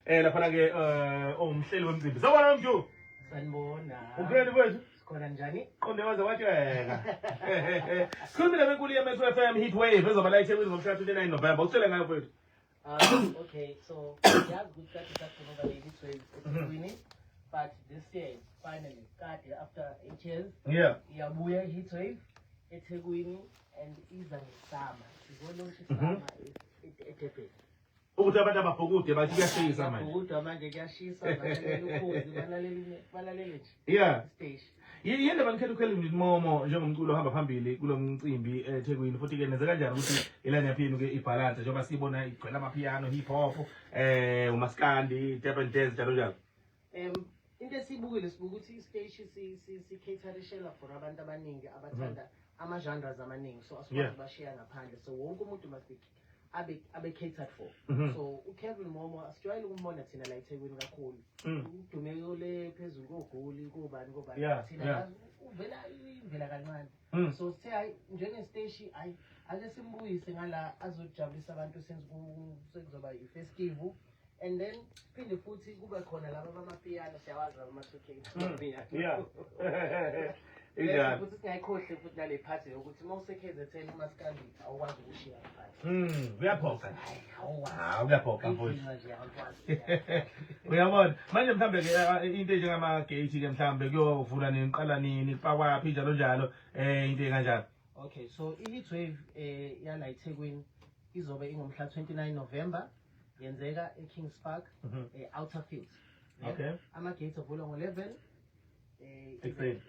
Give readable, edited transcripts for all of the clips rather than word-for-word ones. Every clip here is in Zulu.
Lapha ke owumhleli wemcimbi. Sawubona Mdu. Sanibona. Ukhuleni mfowethu? Sikhona njani? Qonde waze watsheka. Sikhulumile benkulu ye-Metro FM Heat Wave ezoba la eThekwini ngomhla 29 November. Usitshele ngayo mfowethu. Okay, so yazi ukuthi kade sagcina uba ne-heat wave eThekwini, but this year finally kade after 8 years iyabuya i-heat wave eThekwini and iza ngesama. Sizolaunch isama eDurban. Ukuthi abantu ababhukude bathi kuyashisa manje. Bhukuda manje kuyashisa, balalela ukhozi, balalele nje. Stage. Yini ndaba nikhetha uKelvin Momo njengomculo ohamba phambili kulo mcimbi eThekwini, futhi ke nenze kanjani ukuthi iline up yenu ke ibalance njengoba sibona igcwele amapiano, hip hop, umaskandi, Durban jazz njalo njalo. Into esiyibukile sibuka ukuthi isiteshi si-caterishela for abantu abaningi abathanda ama-genres amaningi, so asikwazi bashiya ngaphandle, so wonke umuntu must be abe catered for. So uKevin Momo asijwayele ukumbona thina la eThekwini kakhulu, udume le phezulu kogoli kobani kobani, thina uvela ivela kancane. So sithe hayi njengesiteshi hayi ake simbuyise ngala azojabulisa abantu since sekuzoba i-festive, and then phinde futhi kube khona laba bamapiyano, siyawazi laba ama-2K Yeah. Bese futhi singayikhohlwi futhi nale part yokuthi uma use-KZN umaskandi awukwazi ukushiya ngaphandle. Kuyaphoqa. Hayi, awukwazi. Ah, kuyaphoqa mfowethu. Inkinga nje awukwazi. Uyabona manje mhlambe ke into enjengama gate ke mhlambe kuyovula nini, qala nini, kufakwaphi njalo njalo, into enkanjalo. Okay, so i-heat wave yala eThekwini izobe ingomhla 29 November, yenzeka eKings Park, Outer Fields. Ama-gates avulwa ngo-11 Ekuseni.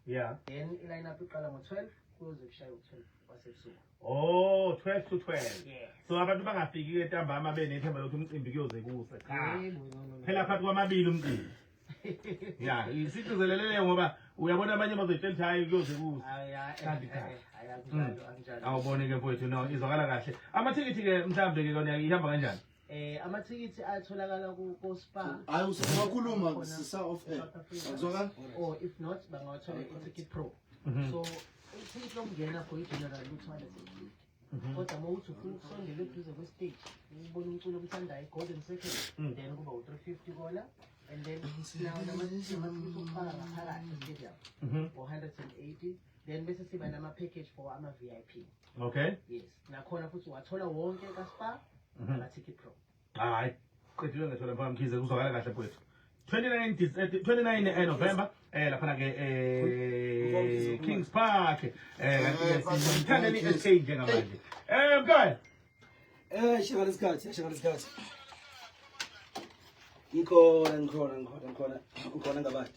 Yes. Then i-line up iqala ngo-12 kuyoze kushaye u-12 wasebusuku. Oh, 12 to 12. Yes. So abantu bangafiki ke ntambama benethemba lokuthi umcimbi kuyoze kuse. Cha. Yebo, no, no, no. Phela phakathi kwamabili umcimbi. Ya, isigcizelelele ngoba uyabona abanye bazotshela ukuthi hayi kuyoze kuse. Hayi, hayi, Kanti cha. hayi, akunjalo, akunjalo. Awubone ke mfowethu, no, izwakala kahle. Amathikithi ke mhlambe ke kona ihamba kanjani? Amathikithi atholakala ku Spar. Hayi, usakhuluma Khona sisa off air. South Africa. Akuzwakala? Or if not bangawathola i-Ticket Pro. So ithikithi lokungena for i-general ku-250. Kodwa uma uthi ufuna ukusondela eduze kwe-stage ubone umculo omthandayo i-golden circle, then kuba u-350 kona, and then sinawo namathikithi okufaka ngaphakathi e-stadium ngo-180, then bese siba nama-package for ama-VIP. Yes, nakhona futhi wathola wonke ka-Spar naka-Ticket Pro. Hayi, qedile ngethola mfana Mkhize, kuzwakala kahle mfowethu. 29 29 November lapha ke Kings Park, kanti ke sinomthandeni SK njengamanje. Mkhaya. Shaka lesikhathi, shaka lesikhathi. Ngikhona, ngikhona, ngikhona, ngikhona, ngikhona ngabade.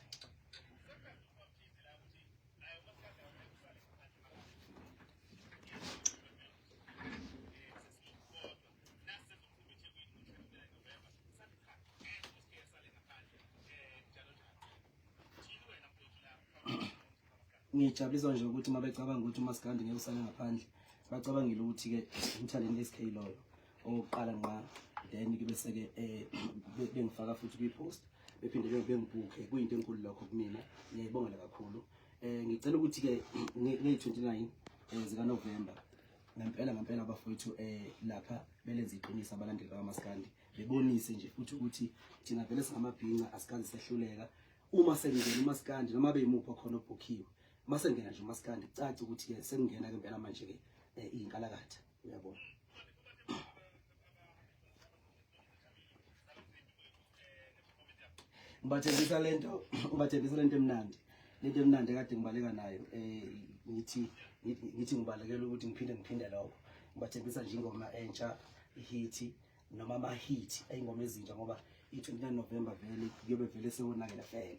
Ngijabulisa nje ukuthi uma becabanga ukuthi umaskandi ngeke usale ngaphandle, bacabangile ukuthi-ke uMthandeni SK loyo owokuqala ngqa, then ke bese-ke bengifaka futhi kwi-post, bephinde bengibhukhe. Kuyinto enkulu lokho kumina, ngiyayibongela kakhulu. Ngicela ukuthi-ke ngeyi-29 zikaNovember ngempela ngempela abafowethu lapha belenza iqiniso abalandeli bakamaskandi, bebonise nje futhi ukuthi thina vele singamabhinca, asikaze sehluleka. Uma sengena umaskandi noma beyimuphi okhona obhukhiwe, uma sengena nje umaskandi kucace ukuthi-ke sekungena ke impela manje-ke iy'nkalakatha, uyabona. Ngibathembisa lento, ngibathembisa lento emnandi, lento emnandi ekade ngibaleka nayo, ngithi ngibalekela ukuthi ngiphinde lokho. Ngibathembisa nje ingoma entsha, ihit noma ama-hit ey'ngoma ezintsha, ngoba i-29 November vele kuyobe vele sewonakele vele.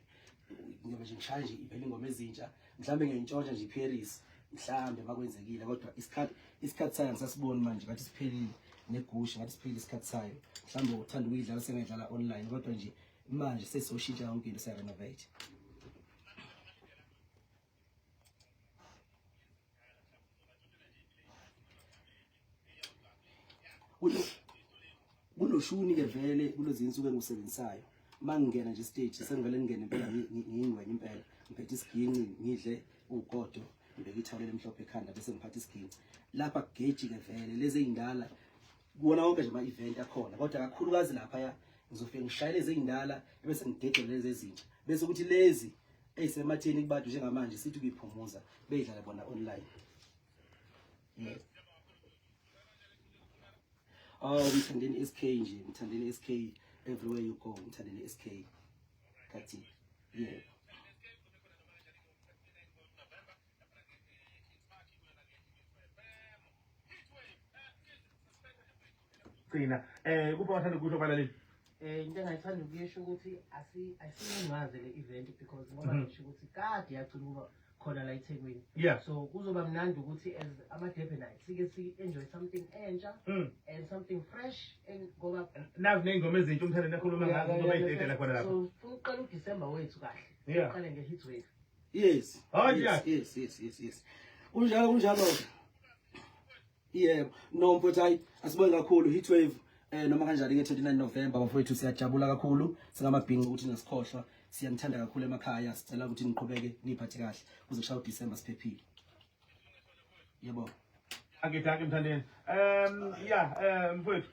Ngiyobe nje ngishaya nje vele ingoma ezintsha, mhlawumbe ngiyayintshontsha nje iParis mhlawumbe makwenzekile, kodwa isikhathi sayo angisasiboni manje, ngathi siphelile negushi, ngathi siphelile isikhathi sayo. Mhlawumbe uthanda ukuyidlala sengayidlala online, kodwa nje manje sesoshintsha yonke into, siya-renovate. Kunoshuni-ke vele kulezi insuku engiwusebenzisayo. Uma ngingena nje stage sengivele ngingene impela ngiyingwenye impela, ngiphethe isiginci, ngidle ugodo, ngibeke ithawula elimhlophe ekhanda bese ngiphatha isiginci. Lapha kugeji-ke vele lezi ey'ndala Kuwona wonke nje ama-event akhona, kodwa kakhulukazi laphaya ngizofike ngishayele ezindala bese ngidedele lezi ezintsha, bese kuthi lezi ey'sematheni kubantu njengamanje sithi ukuyiphumuza beyidlala bona online. Yes. Oh, Mthandeni SK nje, Mthandeni SK everywhere you go, Mthandeni SK. Kathi. Yeah. Gcina kuba wathanda ukusho balaleli. Into engayithanda ukuyisho ukuthi asiyingaze le event because ngoba ngisho ukuthi kade yagcina ukuba khona la eThekwini. So kuzoba mnandi ukuthi as ama-Durbanites sike si-enjoy something entsha and something fresh and ngoba Nazi ney'ngoma ezintsha uMthandeni akhuluma ngazo ngoba ey'dedela khona lapha. So funa ukuqala uDecember wethu kahle. Uqale nge-heat wave. Yes. Oh, yes, yeah. Yes. Kunjalo, kunjalo. Yebo. No mfowethu, hayi asibonge kakhulu heat wave noma kanjani ke 29 November bafowethu, siyajabula kakhulu singamabhinci ukuthi nasikhohlwa. Siyanithanda kakhulu emakhaya, sicela ukuthi niqhubeke niphathe kahle kuze kushaye uDecember siphephile. Yebo. Ake danke Mthandeni. Yeah, mfowethu.